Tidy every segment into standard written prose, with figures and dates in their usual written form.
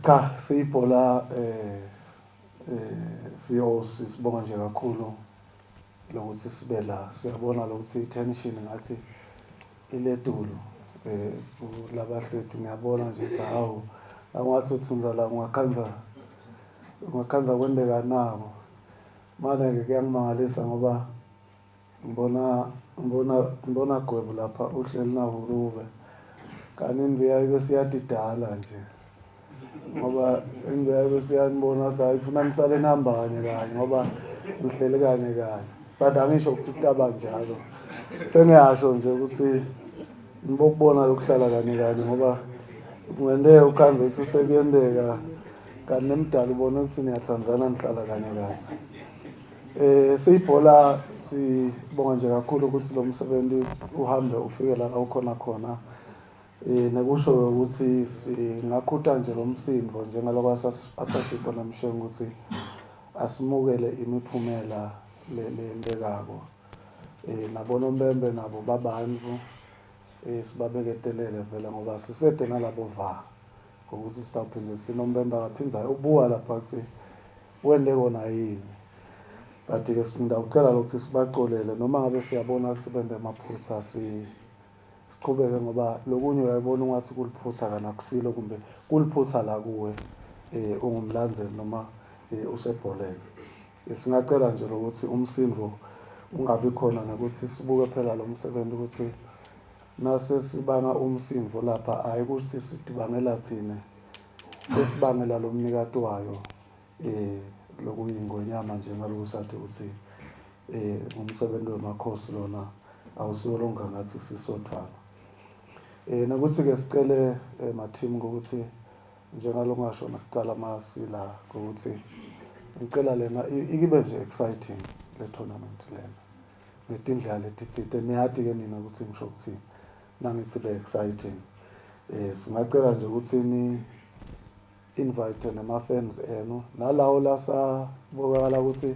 Cha, siyibhola CEO, sibonga nje kakhulu lokuthi sibe la. Siyabona lokuthi i-tension ngathi iletulu kulabahleti. Ngiyabona nje ukuthi hawu, awungathi uthunza la, ungakhanza kwenteka nako. Manje-ke kuyangimangalisa ngoba ngibona Gwebu lapha uhleli naHurube, kanti imbiya ibe siyadidala nje, ngoba imbiya ibe siyanibona ukuthi hayi, kufuna nisale nihamba kanye kanye ngoba nihleli kanye kanye. But angisho ukuthi kutaba njalo, sengiyasho nje ukuthi nibokubona lokuhlala kanye kanye, ngoba kungenteka ukhanze ukuthi sekuyenteka kanti nemdala ubone ukuthi niyathandzana, nihlala kanye kanye. Siyibhola, sibonga nje kakhulu ukuthi lo msebenzi uhambe ufike la ukhona khona. Nekusho ukuthi singakhuta nje lo msindo njengaloko asashito namshengu ukuthi asimukele imiphumela leyentekako. Nabonompempe nabo babantu, sibabeketelele vele ngoba sisede nalabo va ngokuthi sitawuphinde sinompempe akaphinda ubuka lapha kuthi wente kona yini. But-ke singawucela lokuthi sibacolele noma ngabe siyabona ukuthi bente amaphutha, sichubeke, ngoba lokunye uyayibona ungathi kuliphutha kana akusilo, kumbe kuliphutha la kuwe ungumlandzeli noma usebholeni. Singacela nje lokuthi umsindo ungabi khona nokuthi sibuke phela lo msebenzi ukuthi nase sibanga umsindo lapha, hayi ukuthi sidibangela thina, sesibangela lo mnikati wayo lokuyingonyama nje, ngaloku sathi ukuthi umsebenzi wemakhosi lona awusiwo longangathi sisodvwana. Nokuthi-ke sicele ma-team ngokuthi njengalo ngasho nakucala masila ngokuthi ngicela lena ikibe nje exciting le tournament lena ngetindlela letitsite. Niyati-ke nina ukuthi ngisho ukuthini nangithi be exciting. Singacela nje ukuthi ni invite nama-fans enu nalawo lasabukakala ukuthi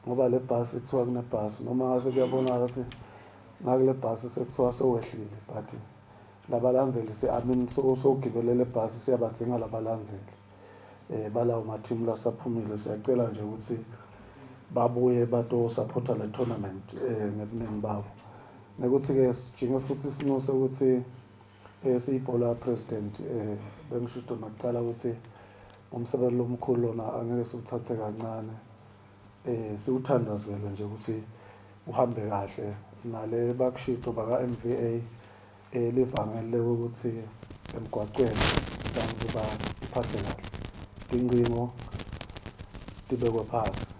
ngoba le bhasi kuthiwa kunebhasi noma ngase kuyabonakala ukuthi ngakule bhasi sekuthiwa sowehlile, but labalandzeli I mean sowugibele le bhasi, siyabadzinga labalandzeli balawo mathimu lasaphumile. Siyacela nje ukuthi babuye bato supporta le tournament ngebuningi babo, nekuthi-ke sijinge futhi sinuse ukuthi siyibhola president, bengishudo nakucala ukuthi umsebenzi lomkhulu lona angeke siwuthathe kancane. Siwuthandazele nje ukuthi uhambe kahle nale bakushido baka MVA, livangeli ukuthi emgwaqweni bantu baphathe kahle, tincingo tibekwe phasi,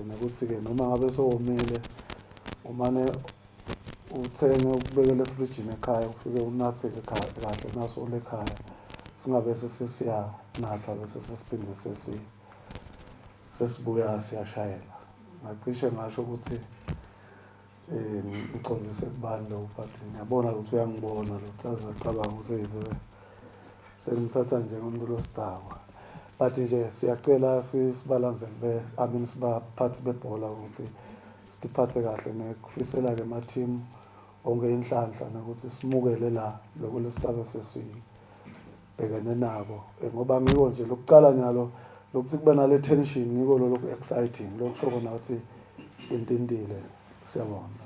nokuthi-ke noma ngabe sowomile umane uthenge ukubekele efrijini ekhaya, ufike unathe-ke kahle naso ule ekhaya, singabe sesiyanatha bese sesiphinde sesibuya siyashayela. Ngacishe ngasho ukuthi ngicondzise kubani lo, but ngiyabona ukuthi uyangibona lo, aze acabanga ukuthi hey, vele sengimthatha njengomuntu losidzakwa. But nje siyacela sibalandzeli be, I mean sibaphathi bebhola ukuthi siphathe kahle, nekufisela-ke ama-team onke inhlanhla, nokuthi simukele la lokho lesitabe sesibhekene nako. Ngoba ngiko nje lokucala nyalo lokuthi kube nale tension, ngiko lo loku exciting lokusho kona ukuthi intintile. Siyabonga.